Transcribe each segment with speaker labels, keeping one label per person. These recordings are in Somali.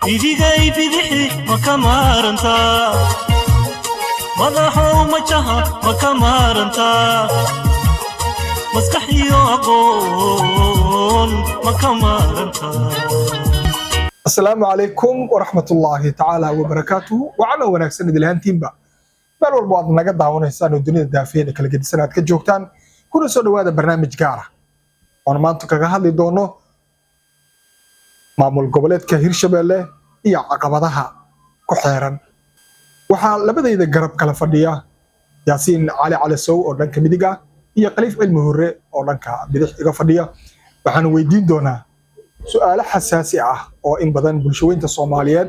Speaker 1: Idigay bidixi ma ka maarantaa? Madaxow majaha ma ka maarantaa? Maskax iyo aqoon ma ka maarantaa?
Speaker 2: Asalaamu calaykum waraxmatullaahi tacaala wabarakaatuhu. Wacana wanaagsan idilhaantiinba meel walbo aad naga daawanaysaan oo dunida daafeeda kala gedisan aad ka joogtaan, kuna soo dhowaada barnaamij gaar ah oon maanta kaga hadli doono maamul goboleedka Hirshabelle iyo caqabadaha ku xeeran. Waxaa labadayda garab kala fadhiya Yaasiin Cali Cali Sow oo dhanka midig ah iyo Khaliif Cilmi Hurre oo dhanka bidix iga fadhiya. Waxaan weydiin doonaa su'aalo xasaasi ah oo in badan bulshaweynta Soomaaliyeed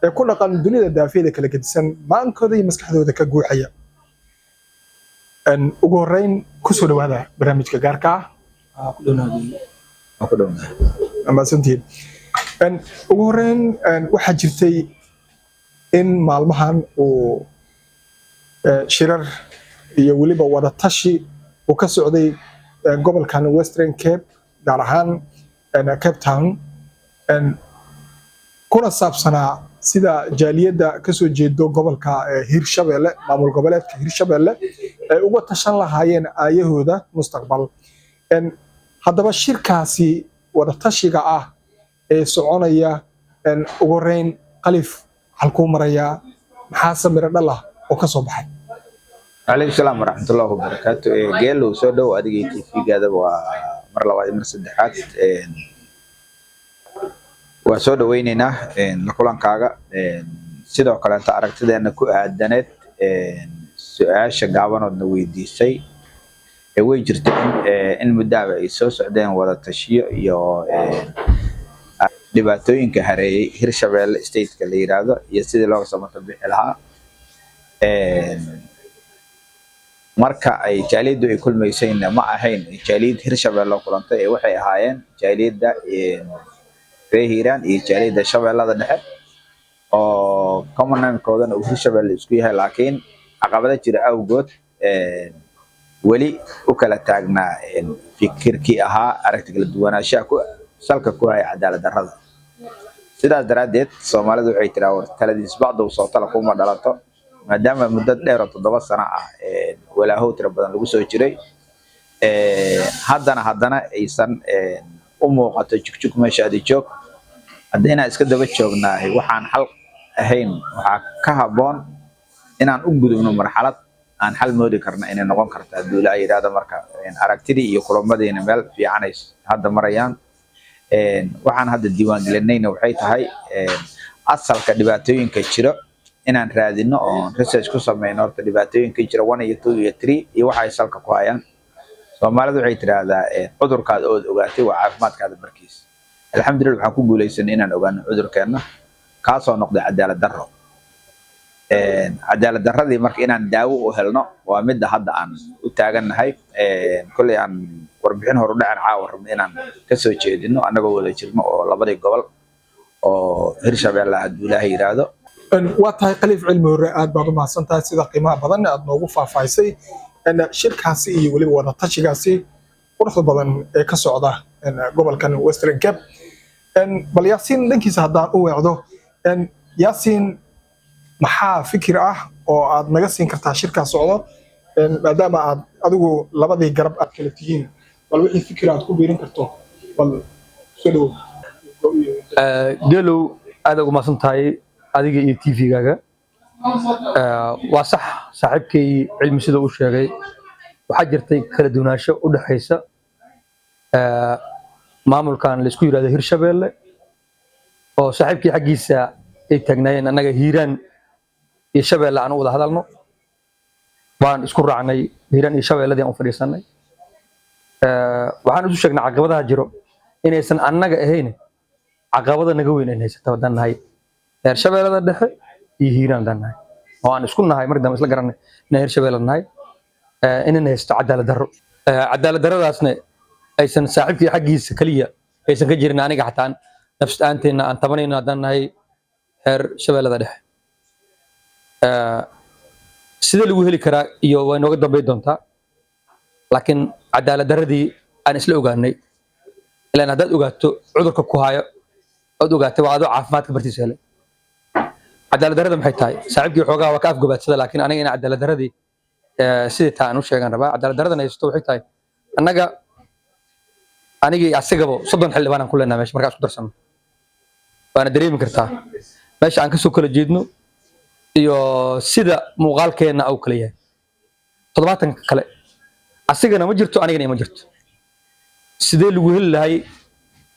Speaker 2: ee ku dhaqan dunida daafeeda kala gedisan maankooda iyo maskaxdooda ka guuxaya. Ugu horreyn, kusoo dhawaada barnaamijka gaarka ah. Mahadsantihiin. Ugu horreyn, waxaa jirtay in maalmahan uu shirar iyo weliba wada tashi uu ka socday gobolkan Western Cape, gaar ahaan Cape Town, kuna saabsanaa sida jaaliyadda kasoo jeedo gobolka Hirshabelle, maamul goboleedka Hirshabelle, ay uga tashan lahaayeen aayahooda mustaqbal. Haddaba shirkaasi wada tashiga ah ee soconaya, ugu horreyn Khaliif, halkuu marayaa? Maxaase miro dhal ah oo ka soo baxay?
Speaker 3: Calaykum salaam waraxmatullahi wabarakaatu. Geelow, soo dhow adigii TV-gaadaba. Waa mar labaad iyo mar saddexaad waa soo dhaweyneynaa la kulankaaga. Sidoo kaleeto, aragtideena ku aadaneed su-aasha gaabanoodna weydiisay, way jirta in muddaaba ay soo socdeen wada tashiyo iyo dhibaatooyinka hareeyay Hirshabelle stateka la yiraahdo iyo sidii looga samato bixi lahaa. Marka ay jaaliyaddu ay kulmaysayna, ma ahayn jaaliyad Hirshabelle oo kulantay ee waxay ahaayeen jaaliyadda reer Hiiraan iyo jaaliyadda Shabeellada Dhexe oo common name-koodana uu Hirshabelle isku yahay, laakiin caqabado jira awgood weli u kala taagnaa fikirkii ahaa aragti kala duwanaanshaha ku salka ku haya cadaalad darrada. Sidaas daraaddeed, Soomaalidu waxay tiraa, "War taladiis bacdow soo tala kuma dhalato." Maadaama muddo dheer oo 7 sano ah walaahow tiro badan lagu soo jiray, haddana aysan u muuqato jugjug meeshaadi joog, hadda inaan iska daba joognaahay waxaan xal ahayn, waxaa ka habboon inaan u gudubno marxalad aan xal moodi karna inay noqon karto hadduu Ilaahay yidhaahdo. Marka aragtidii iyo kulamadiina meel fiican ay hadda marayaan. Waxaan hadda diiwaan gelinayna waxay tahay asalka dhibaatooyinka jiro inaan raadino oon research ku sameyno. Horta dhibaatooyinka jira one iyo two iyo three iyo waxa ay salka ku hayaan. Soomaalidu waxay tidhaahdaa, "Cudurkaada ood ogaatay waa caafimaadkaada barkiis." Alxamdulillah, waxaan ku guuleysanay inaan ogaano cudurkeenna, kaasoo noqday cadaalad darro. Cadaalad darradii marka inaan daawo u helno waa midda hadda aan u taagannahay. Kolley aan warbixin horu dhacan caawa rabno inaan kasoo jeedino annagoo wada jirno oo labadii gobol oo Hirshabelle, hadduu Ilaahay yidhaahdo.
Speaker 2: Waa tahay, Khaliif Cilmi Hore, aad baad u mahadsan tahay sida qiimaha badan aad noogu faahfaahisay shirkaasi iyo weliba wada tashigaasi quruxda badan ee ka socda gobolkan Western Cape. Bal Yaasiin dhankiisa haddaan u weecdo, Yaasiin, maxaa fikir ah oo aad naga siin kartaa shirkaas socdo, maadaama aad adigu labadii garab aad kala tihiin? Bal wixii fikir aad ku biirin karto, bal soo dhowow.
Speaker 4: Geelow, aad ugu mahadsan tahay adiga iyo TV-gaaga. Waa sax, saaxiibkay Cilmi sida uu sheegay, waxaa jirtay kala duwanaansho u dhexaysa maamulkan laisku yidhahdo Hirshabelle oo saaxiibkii xaggiisa ay taagnaayeen, annaga Hiiraan iyo Shabeelle aan u wada hadalno. Waan isku raacnay, Hiiraan iyo Shabeelladii aan u fadhiisanay. Waxaan isu sheegnay caqabadaha jiro inaysan annaga ahayn, caqabada naga weyn ayn haysata haddaan nahay reer Shabeellada Dhexe iyo Hiiraan haddaan nahay oo aan isku nahay. Markii dambe isla garanay inaan Hirshabeelle nahay, inaan haysto cadaalad darro, cadaalad darradaasna aysan saaxiibkii xaggiisa kaliya aysan ka jirin, aniga xataa nafs ahaanteenna aan tabanayno haddaan nahay reer Shabeellada Dhexe. Sidee lagu heli karaa iyo waa inooga dambeyn doontaa, laakiin cadaalad darradii aan isla ogaanay, ilaan haddaad ogaato cudurka ku hayo Ood ogaatay waa adoo caafimaadka bartiisa helay. Cadaalad darrada maxay tahay? Saaxiibkii xoogaa waa ka afgobaadsada, laakiin aniga in cadaalad darradii sidii taa aan u sheegan rabaa. Cadaalad darradan haysto waxay tahay, annaga, anigii asigaba, 30 xildhibaan aan ku leenahay meesha markaa isku darsano. Waana dareemi kartaa meesha aan kasoo kala jeedno iyo sida muuqaalkeenna uu kala yahay. 70-ka kale asigana ma jirto, anigana ima jirto. Sidee lagu heli lahay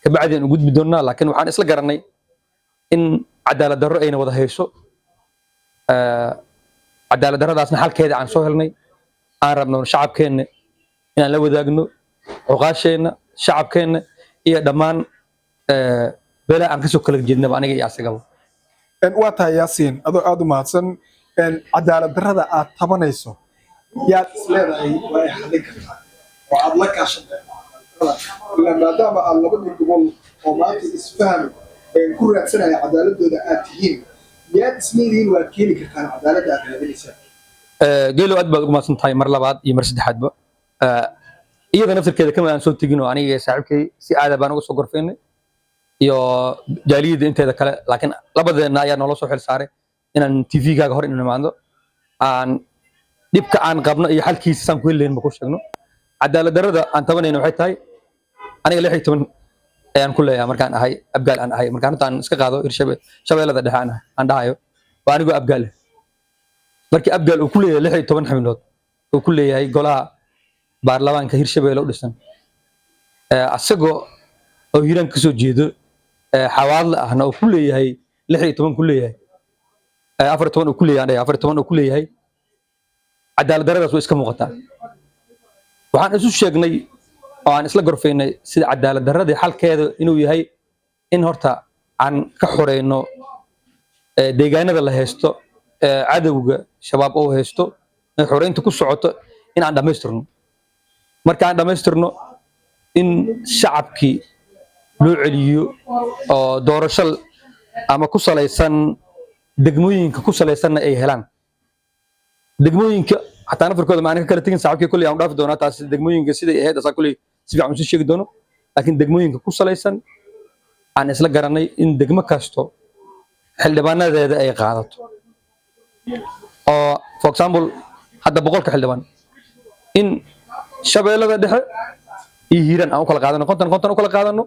Speaker 4: kabacdi aan u gudbi doonnaa, laakiin waxaan isla garanay in cadaalad darro ayna wada hayso. Cadaalad darradaasna xalkeeda aan soo helnay, aan rabno shacabkeenna inaan la wadaagno, cuqaasheenna, shacabkeenna iyo dhammaan beelaha aan kasoo kala jeednaba, aniga iyo asagaba.
Speaker 2: Waa tahay Yaasiin, adoo aad u mahadsan. Cadaalad darrada aad tabanayso yaad is leedahay waa ay xallin kartaa oo aad la kaashan kartaa, ilaa maadaama aad labadii gobol oo maanta isfaham ku raadsanaya cadaaladooda aad tihiin, yaad isleedihiin waad keeni kartaan cadaaladda aad raadinaysaan?
Speaker 4: Geelo, aad baad ugu mahadsan tahay mar labaad iyo mar saddexaadba. Iyada naftirkeeda kama aan soo tegin oo aniga iyo saaxiibkay si aada baan uga soo gorfaynay iyo jaaliyadda inteeda kale, laakiin labadeenna ayaa noola soo xil saaray inaan TV-gaaga hor inu imaado, aan dhibka aan qabno iyo xalkiisa saan ku heli lahayn ba ku sheegno. Cadaalad darrada aan tabanayno waxay tahay, aniga 16 ayaan ku leeyahay markaan ahay Abgaal aan ahay. Markaan horta aan iska qaado Hirshabe, Shabeellada Dhexe aan ahay, aan dhahayo waa anigoo Abgaal ah. Markii Abgaal uu ku leeyahay 16 xubnood uu ku leeyahay golaha baarlamaanka Hirshabeelle u dhisan, asagoo oo Hiiraan kasoo jeedo, Xawaadle ahna uu ku leeyahay 16 ku leeyahay, 14 uu ku leeyahay, aan dhahay, 14 uu ku leeyahay, cadaalad darradaas way iska muuqataa. Waxaan isu sheegnay oo aan isla gorfaynay sida cadaalad darradii xalkeeda inuu yahay in horta aan ka xoreyno deegaanada la haysto, cadowga Shabaab oo haysto, in xoreynta ku socoto in aan dhammaystirno. Marka aan dhammaystirno, in shacabkii loo celiyo oo doorasho ama ku salaysan degmooyinka ku salaysanna ay helaan degmooyinka xataa nafarkooda. Ma aan ka kala tegin saaxiibkii, kolley aan u dhaafi doonaa taas. Degmooyinka siday ahayd asaa kolley si fiican usii sheegi doono, laakiin degmooyinka ku salaysan aan isla garanay in degmo kasto xildhibaanadeeda ay qaadato, oo for example hadda 100-ka xildhibaan in Shabeellada Dhexe iyo Hiiraan aan u kala qaadano, 50 50 u kala qaadano.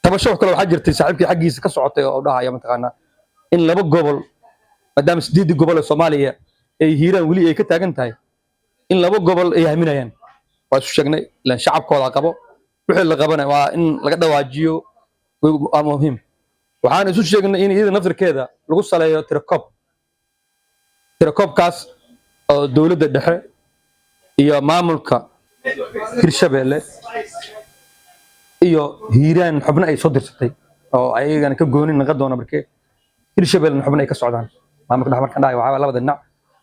Speaker 4: Tabasho wax kale waxaa jirtay saaxiibkii xaggiisa ka socotay oo dhahaya mataqaanaa in laba gobol, maadaama sideedii gobol ee Soomaaliya ay Hiiraan weli ay ka taagan tahay, in laba gobol ay haminayaan. Waa isu sheegnay, ilaan shacabkooda qabo wixii la qabanay waa in laga dhawaajiyo, waa muhiim. Waxaan isu sheegnay in iyada naftirkeeda lagu saleeyo tirakoob, tirakoobkaas oo dowladda dhexe iyo maamulka Hirshabeelle iyo Hiiraan xubno ay soo dirsatay oo ayagana ka gooni noqon doona. Markee Hirshabeellena xubno ay ka socdaan maamulka dhexe, markaan dhahay waxaa labada dhinac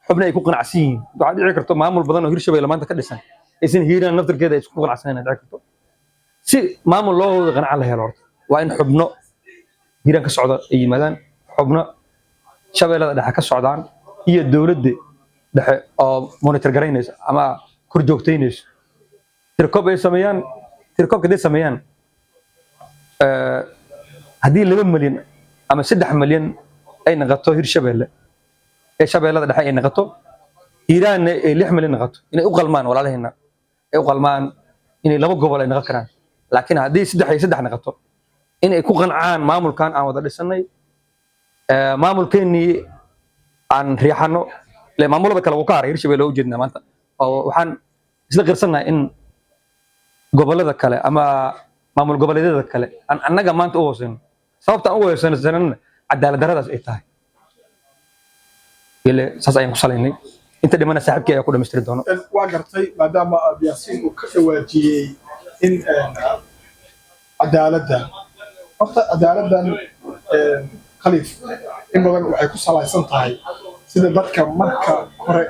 Speaker 4: xubno ay ku qanacsan yihiin. Waxaa dhici karto maamul badan oo Hirshabeelle maanta ka dhisan aysan Hiiraan naftirkeeda ay isku qanacsanayn dhici karto. Si maamul loo wada qanaca la helo, horta waa in xubno Hiiraan ka socda ay yimaadaan, xubno Shabeellada Dhexe ka socdaan, iyo dowladda dhexe oo monitor garaynayso ama kor joogtaynayso, tirakoob ay sameeyaan. Tirakoobka hadday sameeyaan, haddii 2 milyan ama 3 milyan ay noqoto Hirshabeelle ee Shabeellada Dhexe ay noqoto, Hiiraanna ay 6 milyan noqoto, inay u qalmaan walaalaheena, ay u qalmaan inay laba gobol ay noqon karaan. Laakiin haddii saddex iyo saddex noqoto, inay ku qancaan maamulkan aan wada dhisanay, maamulkeennii aan riixano ile maamulada kale wuu ka haray Hirshabelle oo ujeednaa maanta, oo waxaan isla qirsannahay in gobollada kale ama maamul goboleedyada kale aan annaga maanta u hooseyno. Sababta aan u hooseysanana cadaalad darradaas ay tahay. Ile saas ayaan ku salaynay. Inta dhimana saaxiibkii ayaa ku dhamaystiri doono.
Speaker 2: Waa gartay. Maadaama aad Yaasiin uu ka dhawaajiyey in cadaaladda, horta cadaaladdan, Khaliif, in badan waxay ku salaysan tahay sida dadka marka hore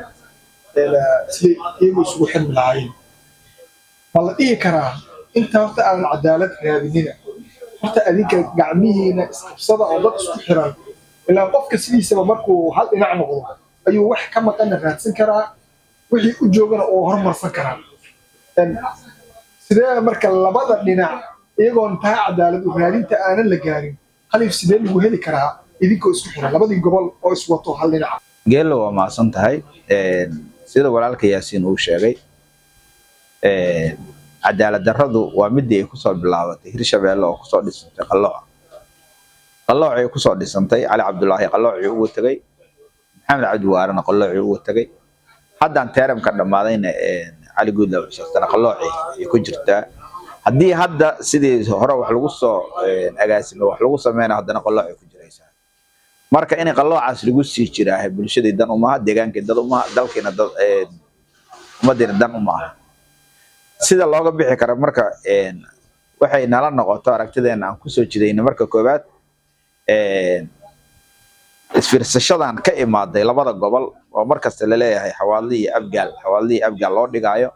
Speaker 2: siday iyagu isugu xirmi lahaayeen. Ma la dhihi karaa inta horta aadan cadaalad raadinina, horta adinka gacmihiina isqabsada oo dad isku xiran? Ilaa qofka sidiisaba markuu hal dhinac noqdo ayuu wax ka maqanna raadsan karaa, wixii u joogana uu horumarsan karaa. Sidee marka labada dhinac Iyagoon taa cadaalad u raadinta aanan la gaarin, Khaliif, sidee lagu heli karaa idinkoo isku xiran, labadii gobol oo iswato hal dhinaca?
Speaker 3: Geelo, waa mahadsan tahay. Sida walaalka Yaasiin uu sheegay, cadaalad darradu waa midii ay kusoo bilaabatay Hirshabeelle oo kusoo dhisantay qallooc. Qalloocay kusoo dhisantay. Cali Cabdulaahi qalloocii ugu tegay, Maxamed Cabdi Waarena qalloocii ugu tegay, haddaan term-ka dhammaadayna Cali Guudla cusubtana qalloocii ay ku jirtaa. Haddii hadda sidii hore wax lagu soo agaasimay wax lagu sameyna, haddana qalloocay ku jiraysaa. Marka in qalloocaas lagu sii jiraa bulshadii dan umaha, deegaankii dad umaha, dalkiina dad, ummadiina dan uma aha. Sida looga bixi karo marka waxay nala noqoto aragtideena aan kusoo jidayna, marka koowaad isfiirsashadan ka imaaday labada gobol oo markasta laleeyahay Xawaadli iyo Abgaal, Xawaadli iyo Abgaal loo dhigaayo,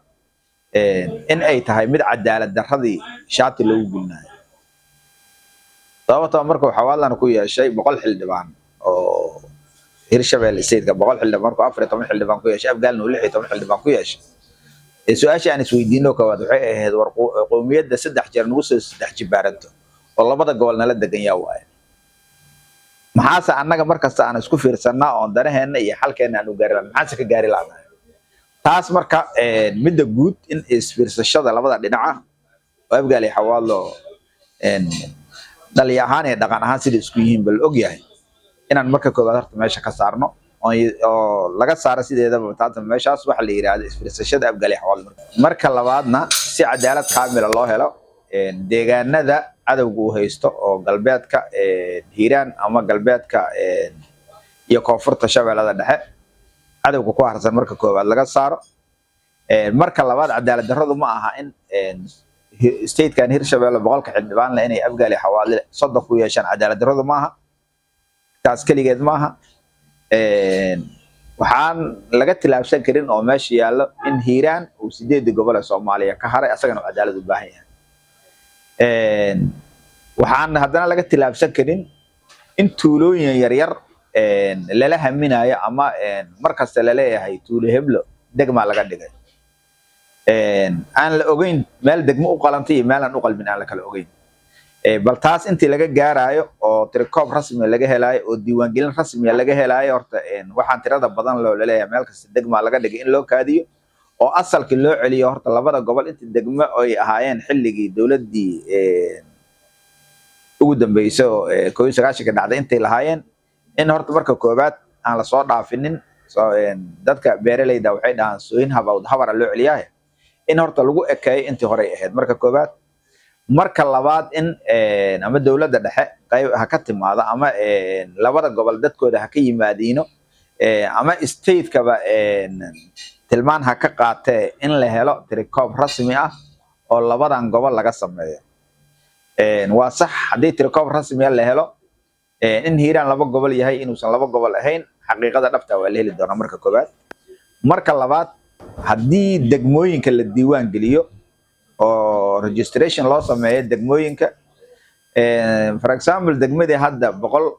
Speaker 3: in ay tahay mid cadaalad darradii shaati loogu gelinayo. Sababtoo markuu Xawaadlana ku yeeshay 100 xildhibaan oo Hirshabelle stateka 100 xildhibaan, markuu 14 xildhibaan ku yeeshay, Abgaalna uu 16 xildhibaan ku yeeshay, su-aasha aan isweydiino koowaad waxay ahayd: war qowmiyadda saddex jeer nagu soo saddex jibaaranto oo labada gobol nala degan yaa waaye? Maxaase annaga markasta aan isku fiirsannaa oon danaheenna iyo xalkeenna aan u gaari lahaa, maxaase ka gaari lahnaa taas? Marka midda guud in isfiirsashada labada dhinaca oo Abgaal iyo Xawaadlo dhali ahaan iyo dhaqan ahaan sida isku yihiin bal og yahay, inaan marka koowaad horta meesha ka saarno oo laga saaro sideedaba taata meeshaas waxa la yidhaahdo isfiirsashada Abgaal iyo Xawaadlo. Marka labaadna, si cadaalad kaamila loo helo, deegaanada cadowga uu haysto oo galbeedka Hiiraan ama galbeedka iyo koonfurta Shabeellada Dhexe cadowga ku harsan, marka koowaad laga saaro. Marka labaad, cadaalad darradu ma aha in statekan Hirshabelle 100-ka xildhibaan leh inay Abgaal iyo Xawaadle 30 ku yeeshaan. Cadaalad darradu maaha taas keligeed maaha. Waxaan laga tilaabsan karin oo meesha yaallo in Hiiraan uu sideedii gobol ee Soomaaliya ka haray, asagana uu cadaalad u baahan yahay. Waxaan haddana laga tilaabsan karin in tuulooyin yaryar lala haminayo ama mar kasta laleeyahay tuulo heblo degmaa laga dhigay, aan la ogeyn meel degmo u qalantay iyo meel aan u qalmin aan la kala ogeyn. Bal taas intii laga gaaraayo oo tirikoob rasmiya laga helaayo oo diiwaangelin rasmiya laga helaayo, horta waxaan tirada badan loo laleeyahay meel kasta degmaa laga dhigay in loo kaadiyo oo asalkii loo celiyo horta labada gobol intii degmo ay ahaayeen xilligii dowladdii ugu dambeysay oo 91-ka dhacday intay lahaayeen, in horta marka koowaad aan lasoo dhaafinin. So dadka beeraleyda waxay dhahaan sooyin habawd habara loo celiyaaye, in horta lagu ekeeyo intii horey ahayd marka koowaad. Marka labaad, in ama dowladda dhexe qayb ha ka timaado ama labada gobol dadkooda ha ka yimaadiino ama statekaba tilmaan ha ka qaatee, in la helo tirikoob rasmi ah oo labadan gobol laga sameeyo. Waa sax, haddii tirikoob rasmi ah la helo, in Hiiraan laba gobol yahay, inuusan laba gobol ahayn, xaqiiqada dhabta waa la heli doonaa marka koowaad. Marka labaad, haddii degmooyinka la diiwaan geliyo oo registration loo sameeyo degmooyinka, for example, degmadii hadda 100,000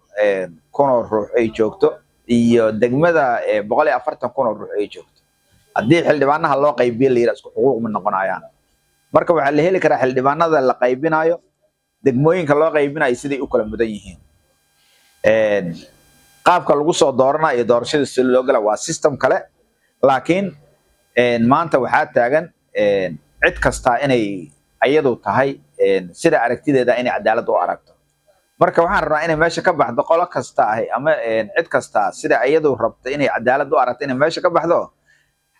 Speaker 3: oo ruux ay joogto iyo degmada 140,000 oo ruux ay joogto, haddii xildhibaanaha loo qaybiyo la yidhaha, isku xuquuq ma noqonayaan. Marka waxaa la heli karaa xildhibaanada la qaybinayo, degmooyinka loo qaybinayo siday u kala mudan yihiin. Qaabka lagu soo dooranayo iyo doorashada si loo gala waa system kale, laakiin maanta waxaa taagan cid kastaa inay ayadu tahay sida aragtideeda inay cadaalad u aragto. Marka waxaan rabnaa inay meesha ka baxdo qolo kasta ahi ama cid kasta sida iyadu rabto inay cadaalad u aragto, inay meesha ka baxdo,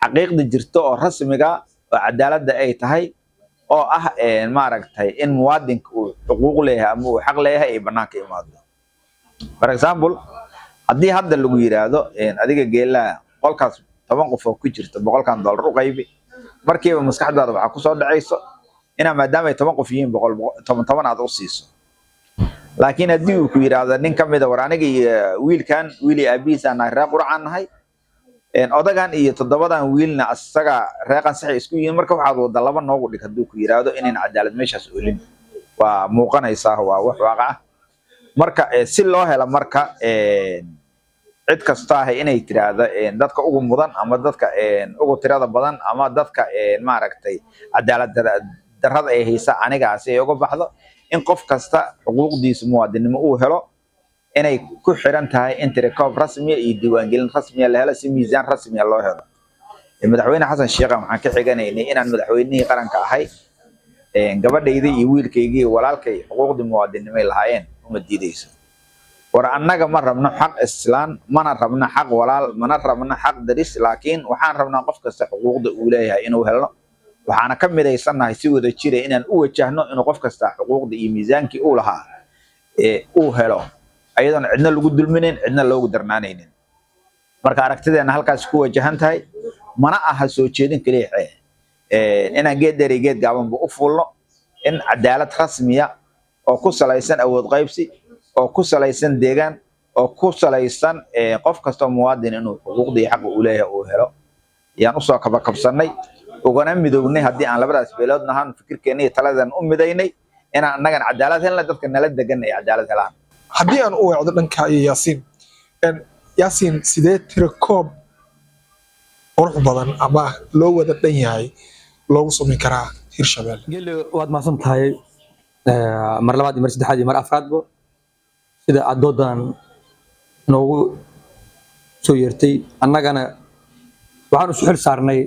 Speaker 3: xaqiiqda jirto oo rasmiga oo cadaaladda ay tahay oo ah maaragtay in muwaadinka uu xuquuq leeyahay ama uu xaq leeyahay ay banaanka imaado. For example, haddii hadda lagu yiraahdo adiga geelaha qolkaas 10 qof oo ku jirta 100-kan dollar u qaybi, markiiba maskaxdaada waxaa kusoo dhacayso inaa maadaama ay 10 qof yihiin boqol toban toban aad u siiso. Laakiin haddii uu ku yidhaahdo nin ka mida, war aniga iyo wiilkan wiil iyo aabihiis aan nahay, reer quracaan nahay, odagan iyo toddobadan wiilna asaga reer Qansaxay isku yihiin, marka waxaad wada laba noogu dhig, hadduu ku yidhaahdo, inayn cadaalad meeshaas oolin waa muuqanaysaa, waa wax waaqac ah. Marka si loo helo marka cid kasta ah inay tiraahdo dadka ugu mudan ama dadka ugu tirada badan ama dadka maaragtay cadaalad Darrada ay haysa anigaasi ay uga baxdo, in qof kasta xuquuqdiisa muwaadinimo uu helo, inay ku xiran tahay in tirakoob rasmiya iyo diiwaangelin rasmiya la helo si miisaan rasmiya loo helo. Madaxweyne Xasan Sheekh waxaan ka xiganaynay inaan madaxweynihii qaranka ahay, gabadhaydii iyo wiilkaygii iyo walaalkay xuquuqdii muwaadinimay lahaayeen uma diideyso. War annaga ma rabno xaq islaan, mana rabno xaq walaal, mana rabno xaq daris, laakiin waxaan rabnaa qof kasta xuquuqda uu leeyahay inuu helno. Waxaana ka midaysannahay si wada jira inaan u wajahno inuu qof kasta xuquuqda iyo miisaankii uu lahaa uu helo, ayadoon cidna lagu dulminayn, cidna loogu darnaanaynin. Marka aragtideenna halkaas ku wajahan tahay, mana aha soo jeedin keliya inaan geed dheer iyo geed gaabanba u fuulno in cadaalad rasmiya oo ku salaysan awood qaybsi, oo ku salaysan deegaan, oo ku salaysan qof kastoo muwaadin inuu xuquuqda iyo xaqa uu leeyahay uu helo yaan usoo kabakabsannay, ugana midownay. Haddii aan labadaas beelood nahan, fikirkeena iyo taladan u midaynay inaan annagan cadaalad helna, dadka nala degan ay cadaalad helaan.
Speaker 2: Haddii aan u weecdo dhanka iyo Yaasiin, Yaasiin, sidee tirakoob qurux badan ama loo wada dhan yahay loogu samayn karaa Hirshabelle?
Speaker 4: Geli, waad mahadsan tahay mar labaad iyo mar saddexaad iyo mar afraadbo sida aad doodan noogu soo yeertay. Annagana waxaan isu xil saarnay,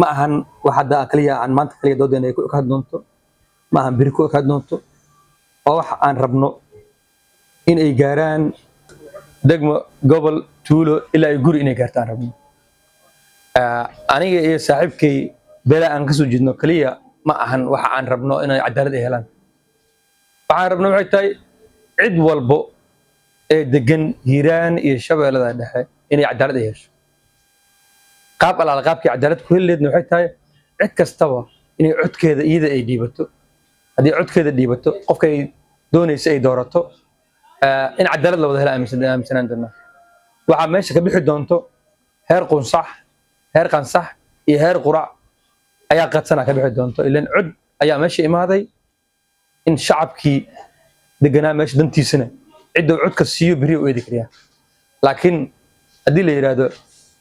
Speaker 4: ma ahan wax hadda kaliya aan maanta kaliya doodeena ay ku ekaan doonto, ma ahan beri ku ekaan doonto. Waa wax aan rabno in ay gaaraan degmo, gobol, tuulo ilaa ay guri inay gaarto aan rabno. Aniga iyo saaxiibkay beela aan kasoo jeedno kaliya ma ahan waxa aan rabno inay cadaalad ay helaan. Waxaan rabno waxay tahay cid walbo ee degan Hiiraan iyo Shabeellada Dhexe inay cadaalad ay hesho. Qaab alaala qaabkii cadaalad ku heli leedna waxay tahay cid kastaba inay codkeeda iyada ay dhiibato. Haddii codkeeda dhiibato, qofkay doonaysa ay doorato, in cadaalad la wada hela aaminsanaan doonaa. Waxaa meesha ka bixi doonto heer qunsax, heer qansax iyo heer qurac ayaa qadsana ka bixi doonto, ilan cod ayaa meesha imaaday in shacabkii deganaa meesha dantiisana cidda uu codka siiyo beri u eedi kariyaa. Laakiin haddii la yidhaahdo,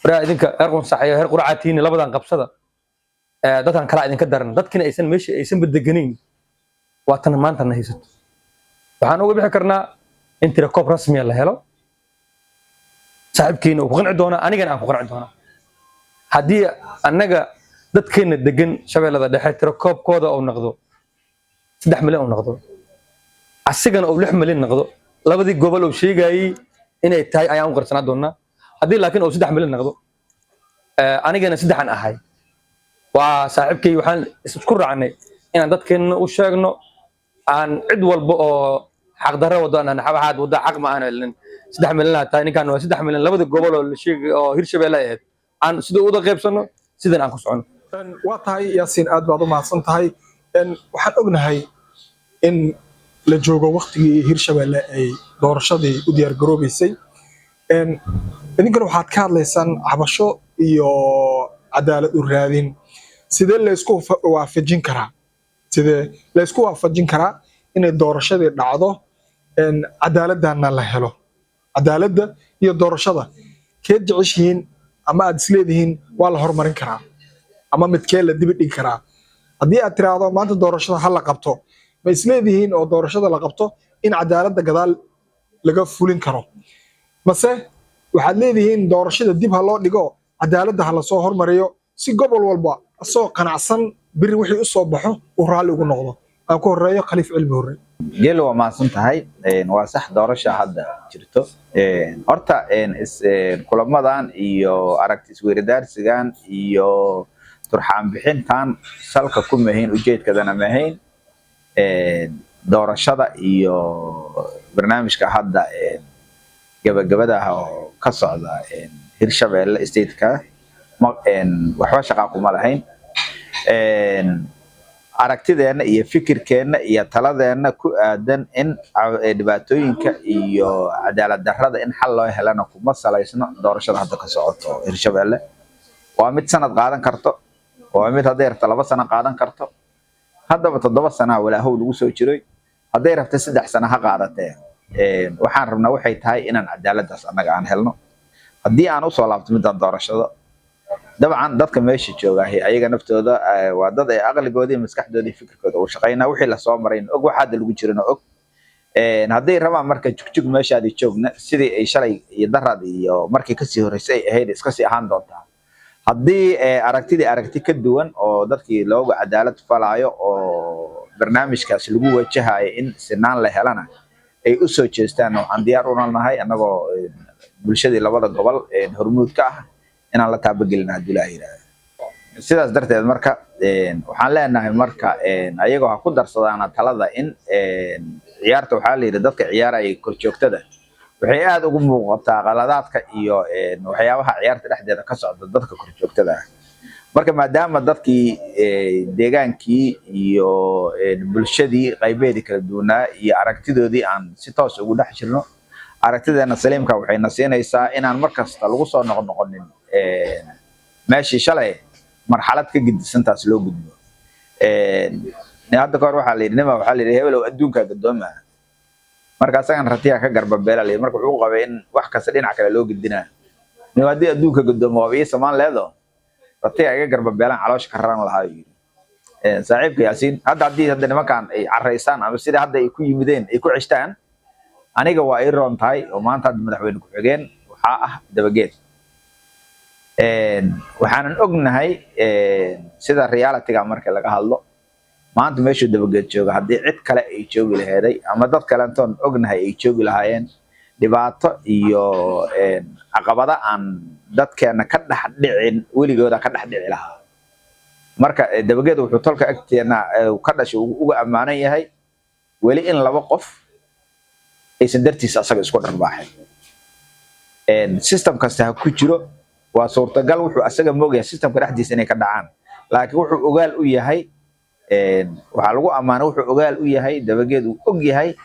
Speaker 4: waraa idinka heer qunsax iyo heer quracaa tihiin, labadan qabsada, dadkan kalaa idinka daran, dadkina aysan meesha aysanba deganayn, waa tan maanta na haysato. Waxaan uga bixi karnaa in tirakoob rasmiya la helo. Saaxiibkiina uu ku qanci doonaa, anigana aan ku qanci doonaa, haddii annaga dadkeena degan Shabeellada Dhexe tirakoobkooda uu noqdo 3 milyan uu noqdo, asigana uu 6 milyan noqdo, labadii gobol uu sheegayey inay tahay ayaan u qarsanaa doonaa. Haddii laakiin uu 3 milyan noqdo, anigana saddexan ahay, waa saaxiibkay, waxaan isku raacnay inaan dadkeenna u sheegno, aan cid walba oo xaqdarro wado aan waxaad waddaa xaq ma aan helin. 3 milyan aa tahay, ninkan waa 3 milyan, labada gobol oo la sheegay oo Hirshabelle ay ahayd aan sida uda qaybsano, sidan aan ku socono.
Speaker 2: Waa tahay Yaasiin, aad baad u mahadsan tahay. Waxaan ognahay in la joogo waktigii Hirshabelle ay doorashadii u diyaar garoobeysay. Idinkana waxaad ka hadlaysaan cabasho iyo cadaalad u raadin. Sidee laysku waafajin karaa? Sidee laysku waafajin karaa inay doorashadii dhacdo, cadaaladana la helo? Cadaaladda iyo doorashada keed jeceshihiin ama aad isleedihiin waa la horumarin karaa, ama midkee la dibi dhigi karaa? Haddii aad tiraahdo maanta doorashada ha la qabto, ma isleedihiin oo doorashada la qabto in cadaaladda gadaal laga fulin karo, mase waxaad leedihiin doorashada dib ha loo dhigo, cadaaladda ha lasoo hormariyo, si gobol walba asagoo qanacsan biri wixii u soo baxo uu raalli ugu noqdo? Aan ku horeeyo Khaliif Cilmi Hore.
Speaker 3: Geel, waa mahadsan tahay. Waa sax, doorasha hadda jirto. Horta kulamadan iyo aragti isweydaarsigan iyo turxaan bixintan salka ku mahayn, ujeedkadana mahayn doorashada iyo barnaamijka hadda gabagabada ah oo ka socda Hirshabelle stateka waxba shaqaa kuma lahayn. Aragtideenna iyo fikirkeenna iyo taladeenna ku aadan in dhibaatooyinka iyo cadaalad darrada in xal loo helana kuma salaysno doorashada hadda ka socoto Hirshabelle. Waa mid sanad qaadan karto, waa mid hadday rabto 2 sano qaadan karto. Haddaba 7 sanaa walaahow lagu soo jiray, hadday rabto 3 sano ha qaadatee. Waxaan rabnaa waxay tahay inaan cadaaladdaas annaga aan helno. Haddii aan usoo laabto midaan doorashada Dabcan dadka meesha joogaahi ayaga naftooda waa dad ay aqligoodii, maskaxdoodii, fikirkooda u shaqaynaa, wixii lasoo marayn og, waxa hadda lagu jirana og. Hadday rabaan marka jugjug meeshaadi joogna, sidii ay shalay iyo darad iyo markii kasii horreysay ay ahayd iska sii ahaan doontaa. Haddii aragtidii aragti ka duwan oo dadkii loogu cadaalad falaayo oo barnaamijkaas lagu wajahayo in sinaan la helana ay u soo jeestaan, waxaan diyaar una nahay annagoo bulshadii labada gobol hormuud ka ah inaan la taabagelina haddii Ilaah yidhaahdo. Sidaas darteed marka waxaan leenahay marka ayagoo ha ku darsadaana talada in ciyaarta, waxaa la yidhi dadka ciyaaraya korjoogtada waxay aad ugu muuqataa qaladaadka iyo waxyaabaha ciyaarta dhexdeeda ka socda dadka korjoogtada ah. Marka maadaama dadkii deegaankii iyo bulshadii qaybeedii kala duwanaa iyo aragtidoodii aan si toos ugu dhex jirno, aragtideena saliimka waxayna siinaysaa inaan mar kasta lagu soo noqnoqonin meeshii shalay, marxalad ka gedisantaas loo gudbo. Hadda kahor waxaa la yidhi nima, waxaa la yidhi, "Hebelow, adduunkaa gadooma." Marka asagan ratiyaa ka garbabeela la yidhi. Marka wuxuu qabay in wax kasta dhinac kale loo gedinaa. Nin haddii adduunka gadoomo waaba ii samaan leedo, ratiga iga garbabeelaan caloosha ka raran lahaa, yidhi. Saaxiibka Yaasiin, hadda haddii hadda nimankan ay caraysaan ama sida hadda ay ku yimideen ay ku ceshtaan, aniga waa ii roon tahay oo maanta hadda madaxweyne ku-xigeen waxaa ah Dabageed. Waxaanan ognahay sida reality-ga marka laga hadlo, maanta meeshuu Dabageed jooga haddii cid kale ay joogi laheeday ama dad kalentoon ognahay ay joogi lahaayeen, dhibaato iyo caqabada aan dadkeena ka dhex dhicin weligooda ka dhex dhici lahaa. Marka Dabageed wuxuu tolka agteena ka dhashay uga ammaanan yahay weli in laba qof aysan dartiisa asaga isku dharbaaxin. System kasta ha ku jiro, waa suurtagal wuxuu asaga moogyahay systemka dhexdiisa inay ka dhacaan, laakiin wuxuu ogaal u yahay, waxaa lagu ammaanay wuxuu ogaal u yahay Dabageed, uu og yahay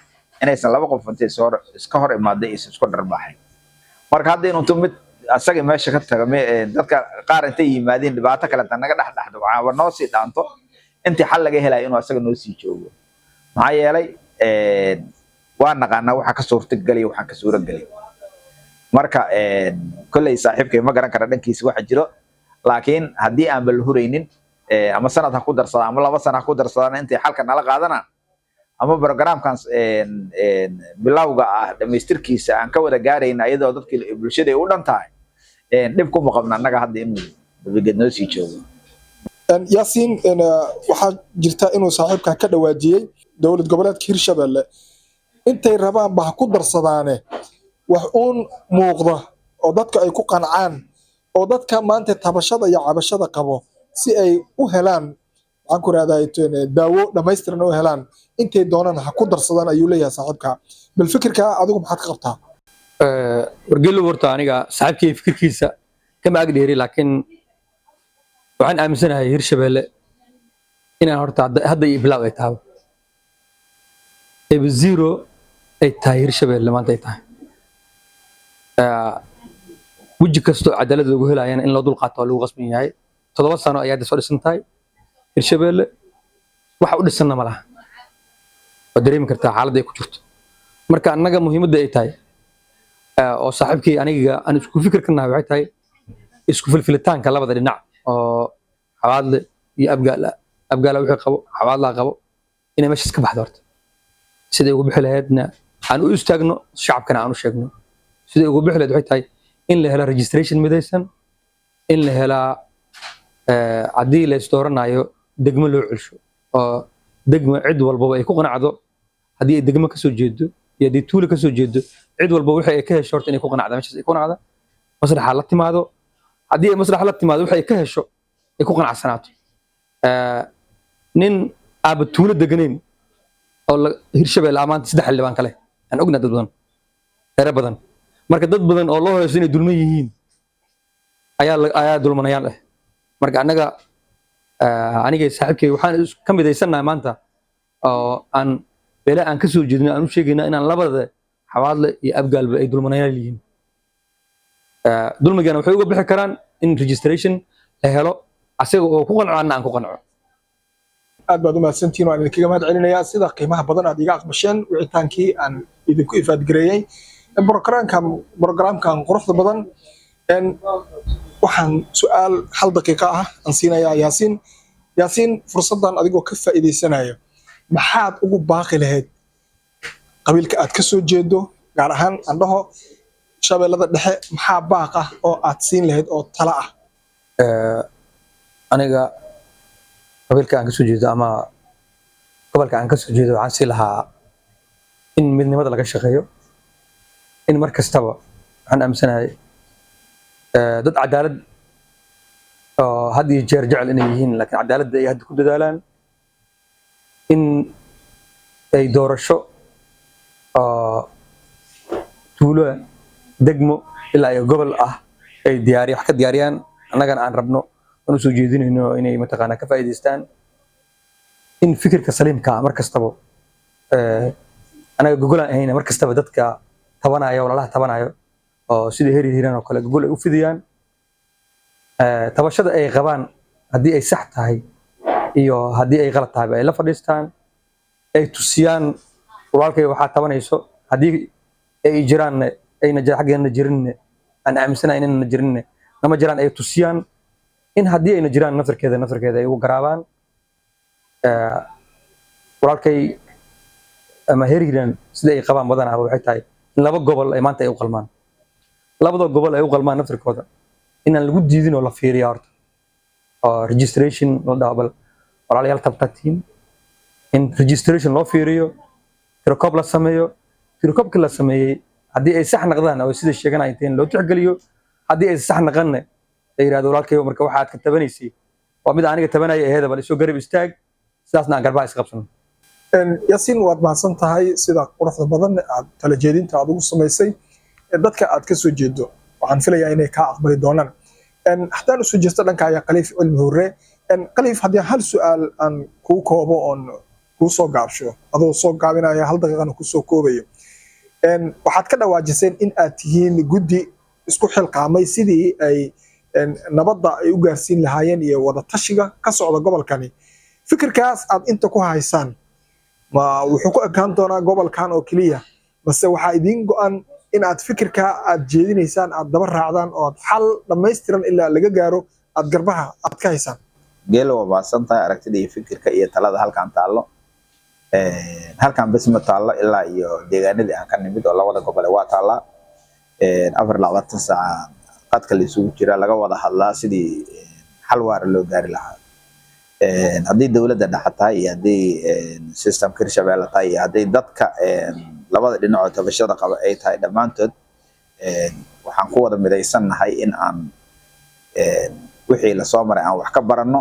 Speaker 3: inaysan laba qof intay soo iska hor imaaday aysan isku dharbaaxin. Marka hadda inuu mid asaga meesha ka tago, dadka qaar intay yimaadeen dhibaato kaleta naga dhex dhexdo, waxaaba noo sii dhaanto intii xal laga helayo inuu asaga noo sii joogo. Maxaa yeelay waa naqaanaa waxa ka suurtagelaya, waxaan ka suuragelay. Marka kolley saaxiibkay ma garan kara dhankiisa waxa jiro, laakiin haddii aanba la huraynin, ama sanad ha ku darsada ama 2 sana ha ku darsadaan, intay xalka nala qaadanaan ama programkan bilowga ah dhamaystirkiisa aan ka wada gaarayna iyadoo dadkii bulshada ay u dhan tahay, dhib kuma qabna annaga hadda inuu Dabageed noo sii joogo.
Speaker 2: Yaasiin, waxaa jirta inuu saaxiibka ka dhawaajiyey dowlad goboleedka Hirshabelle intay rabaanba ha ku darsadaane, wax uun muuqda oo dadka ay ku qancaan oo dadka maanta tabashada iyo cabashada qabo si ay u helaan, maxaan ku rahdaa, daawo dhammaystiran u helaan, intay doonaan ha ku darsadaan ayuu leeyahay saaxiibka. Bal fikirka adigu maxaad ka qabtaa?
Speaker 4: Wargelo, horta aniga saaxiibkay fikirkiisa kama ag dheeri, laakiin waxaan aaminsanahay Hirshabelle inaan horta hadda iyo bilaaw ay tahay, eba zero ay tahay Hirshabelle maanta ay tahay. Weji kastoo cadaalad loogu helayana in loo dulqaato waa lagu qasban yahay. 7 sano ayaa hadda soo dhisan tahay Hirshabelle, waxa u dhisanna ma laha, waad dareemi kartaa xaaladda ay ku jirto. Marka annaga muhiimadda ay tahay oo saaxiibkii aniga aan isku fikir ka nahay waxay tahay isku filfilitaanka labada dhinac oo Xawaadle iyo Abgaala, Abgaala wixii qabo Xawaadlaa qabo, inay meeshaas ka baxdo. Horta siday ugu bixi lahaydna aan u istaagno, shacabkana aan u sheegno. Siday ugu bixi lahayd waxay tahay in la helo registration midaysan, in la helaa haddii la isdooranayo degmo loo celsho oo degmo cid walbaba ay ku qanacdo, haddii ay degmo kasoo jeedo iyo haddii tuulo kasoo jeedo, cid walba wixii ay ka hesho horta inay ku qanacda, meeshaas ay ku qanacda, masraxa la timaado. Haddii ay masraxa la timaado, wixii ay ka hesho ay ku qanacsanaato. Nin aaba tuulo deganayn oo Hirshabelle amaanta saddex xildhibaan kale aan ognahay, dad badan, reero badan, marka dad badan oo loo haysto inay dulman yihiin ayaa dulmanayaal ah. Marka annaga aniga iyo saaxiibkay waxaan ka midaysannahay maanta oo aan beele aan ka soo jeedno aan u sheegayna inaan labada Xawaadle iyo Abgaalba ay dulmanayaal yihiin. Dulmigana waxay uga bixi karaan in registration la helo, asaga oo ku qanco anna aan ku qanco.
Speaker 2: Aad baad u mahadsantihiin, waan idinkaga mahad celinayaa sida qiimaha badan aad iga aqbasheen wicitaankii aan idinku ifaadgareeyey programkan quruxda badan. Waxaan su-aal hal daqiiqa ah aan siinayaa Yaasiin. Yaasiin, fursaddan adigoo ka faa'iidaysanaya, maxaad ugu baaqi lahayd qabiilka aad ka soo jeedo, gaar ahaan andhaho Shabeellada Dhexe? Maxaa baaq ah oo aad siin lahayd oo tala ah?
Speaker 4: Aniga qabiilka aan kasoo jeedo ama gobolka aan kasoo jeedo waxaan sii lahaa in midnimada laga shaqeeyo, in mar kastaba waxaan aaminsanahay dad cadaalad oo had iyo jeer jecel inay yihiin, laakiin cadaaladda ay hadda ku dadaalaan in ay doorasho oo tuulo, degmo ilaa iyo gobol ah ay diyaari wax ka diyaariyaan. Annagana aan rabno aan usoo jeedinayno inay mataqaanaa ka faa'iidaystaan in fikirka saliimka ah mar kastaba anaga gogolaan ahayna mar kastaba dadka tabanaya, walaalaha tabanayo oo sida heri Hiiraan oo kale gogol ay u fidiyaan. Tabashada ay qabaan haddii ay sax tahay iyo haddii ay qalad tahayba ay la fadhiistaan, ay tusiyaan walaalkay waxaa tabanayso. Haddii ay jiraanne ayna xaggeena jirinne, aan aaminsanahay inayna jirinne, nama jiraan, ay tusiyaan in haddii ayna jiraan naftarkeeda ay ugu garaabaan. Walaalkay ama heer Hiiraan sida ay qabaan badanaaba waxay tahay in laba gobol ay maanta ay u qalmaan, labada gobol ay u qalmaan naftarkooda inaan lagu diidin oo la fiiriya horta oo registration la dhaho, bal walaalayaal tabtatiin in registration loo fiiriyo, tirokoob la sameeyo. Tirokoobkii la sameeyey haddii ay sax naqdaan oo sida sheeganaya inteen loo tixgeliyo, haddii ay sax naqanne la yidhahdo, walaalkayo, marka waxaad ka tabanaysay waa mid aniga tabanaya aheeda, bal isoo garab istaag, sidaasna aan garbaha isqabsano.
Speaker 2: Yaasiin, waad mahadsan tahay sida quruxda badan aad tala jeedinta aad ugu samaysay dadka aad ka soo jeedo. Waxaan filayaa inay kaa aqbali doonaan. Haddaan usoo jeesto dhanka ayaa Khaliif Cilmi Hurre. Khaliif, haddii hal su-aal aan kuu koobo oon kuu soo gaabsho, adoo soo gaabinaya hal daqiiqana kusoo koobayo, waxaad ka dhawaajiseen in aad tihiin guddi isku xilqaamay sidii ay nabadda ay u gaarsiin lahaayeen iyo wada tashiga ka socda gobolkani. Fikirkaas aad inta ku haysaan ma wuxuu ku ekaan doonaa gobolkan oo keliya, mase waxaa idiin go'an in aad fikirkaa aad jeedinaysaan aad daba raacdaan oo aad xal dhammaystiran ilaa laga gaaro aad garbaha aad ka haysaan?
Speaker 3: Geelo, waa mahadsan tahay. Aragtida iyo fikirka iyo talada halkan taallo, halkan bes ma taallo, ilaa iyo deegaanadii aan ka nimid oo labada gobole waa taallaa. 24 saaca qadka la isugu jira, laga wada hadlaa sidii xal waara loo gaari lahaa, haddii dowladda dhexe tahay iyo haddii systemka Hirshabelle tahay iyo haddii dadka labada dhinac oo tabashada qaba ay tahay. Dhammaantood waxaan ku wada midaysannahay in aan wixii lasoo maray aan wax ka baranno,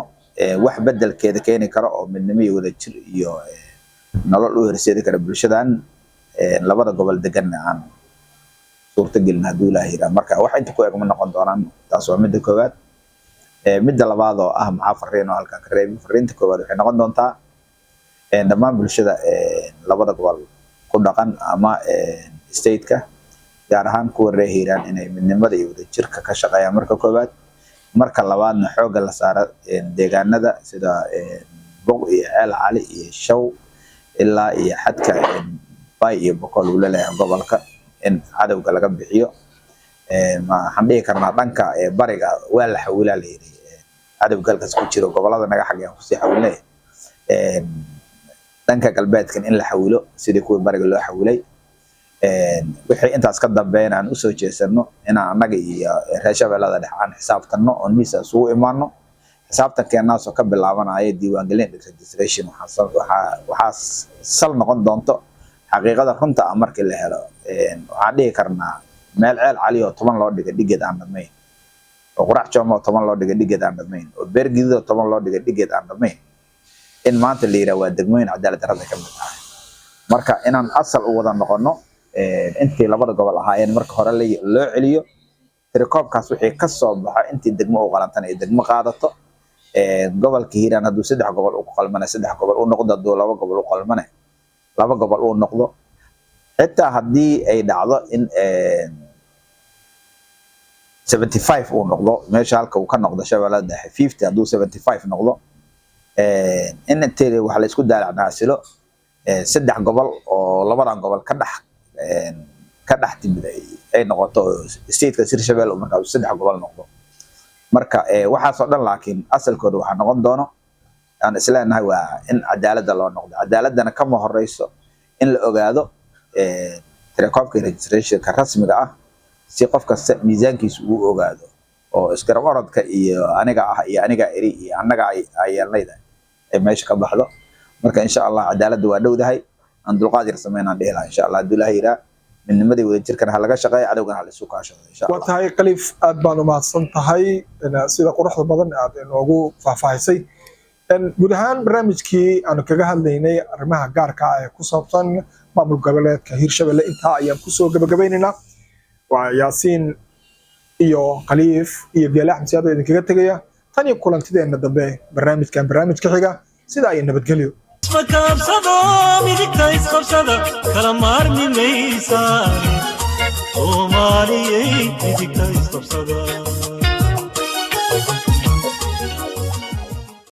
Speaker 3: wax bedelkeeda keeni karo oo midnimo iyo wadajir iyo nolol u horseedi kara bulshadan labada gobol deganna aan suurtagelin hadduu Ilaah yidhaah. Marka wax inta ku eg ma noqon doonaan. Taas waa midda koowaad. Midda labaad oo ah maxaa fariin oo halkan ka reebi? Fariinta koowaad waxay noqon doontaa dhammaan bulshada labada gobol ku dhaqan ama stateka, gaar ahaan kuwa reer Hiiraan, inay midnimada iyo wadajirka ka shaqeeyaan marka koowaad. Marka labaadna xoogga la saaro deegaanada sida Boq iyo Ceel Cali iyo Shaw ilaa iyo xadka Bay iyo Boqol uu laleeyahay gobolka in cadowga laga bixiyo. Waxaan dhihi karnaa dhanka bariga waa la xawilaa la yidhi, cadowga halkaas ku jiro gobolada naga xageen kusii xawilnay. Dhanka galbeedkan in la xawilo sidii kuwii bariga loo xawilay. Wixii intaas ka dambeeyana aan usoo jeesano inaan annaga iyo reer Shabeellada Dhexe aan xisaabtanno oon miis isugu imaano. Xisaabtankeenaasoo ka bilaabanaya diiwaangelin, registration. Waxaa sal noqon doonto xaqiiqada runta ah markii la helo. Waxaan dhihi karnaa meel Ceel Cali oo 10 loo dhigay dhigeed aan dhamayn, oo Qurac Jooma oo 10 loo dhigay dhigeed aan dhamayn, oo Beergidid oo 10 loo dhigay dhigeed aan dhamayn, in maanta la yidhaha waa degmooyin, cadaalad darrada ka mid tahay. Marka inaan asal u wada noqono intii labada gobol ahaayeen marka hore loo celiyo, tirakoobkaas wixii ka soo baxo, intii degmo u qalantana ay degmo qaadato. Gobolka Hiiraan hadduu saddex gobol u qalmana saddex gobol u noqdo, hadduu laba gobol u qalmana laba gobol uu noqdo. Xitaa haddii ay dhacdo in 75 uu noqdo meesha halka uu ka noqdo Shabeellada Dhexe 50, hadduu 75 noqdo, in intii waxa la isku daalacnaasilo saddex gobol oo labadan gobol ka dhex timid ay noqoto, stateka Hirshabelle markaa saddex gobol noqdo. Marka waxaasoo dhan laakiin asalkooda waxaa noqon doono aan isleenahay waa in cadaaladda loo noqdo. Cadaaladana kama horeyso in la ogaado tirakoobka registrationka rasmiga ah, si qof kasta miisaankiisa uu ogaado oo isgarab orodka iyo aniga ah iyo aniga eri iyo annaga ay yeelnayda ay meesha ka baxdo. Marka insha Allah cadaaladda waa dhowdahay, aan dulqaad yar sameynaan dhihi lahaa insha Allah. Hadduu Ilaahay yiraa, midnimadii wadajirkana ha laga shaqeeyo, cadowgana ha la isu kaashado insha
Speaker 2: Waa
Speaker 3: Allah.
Speaker 2: tahay Khaliif, aad baan u mahadsan tahay sida quruxda badan aad inoogu faahfaahisay. Guud ahaan barnaamijkii aanu kaga hadlaynay arrimaha gaarka ah ee ku saabsan maamul goboleedka Hirshabelle intaa ayaan kusoo gabagabaynaynaa. Waa Yaasiin iyo Khaliif iyo Geele Axmed Siyaad oo idinkaga tegaya. Tan iyo kulantideenna dambe barnaamijkan barnaamijka xiga, sidaa iyo nabadgelyo.
Speaker 1: Ismakaabsado, midigta isqabsada, kala maarmi maysaan. Soomaaliyey, midigta isqabsada.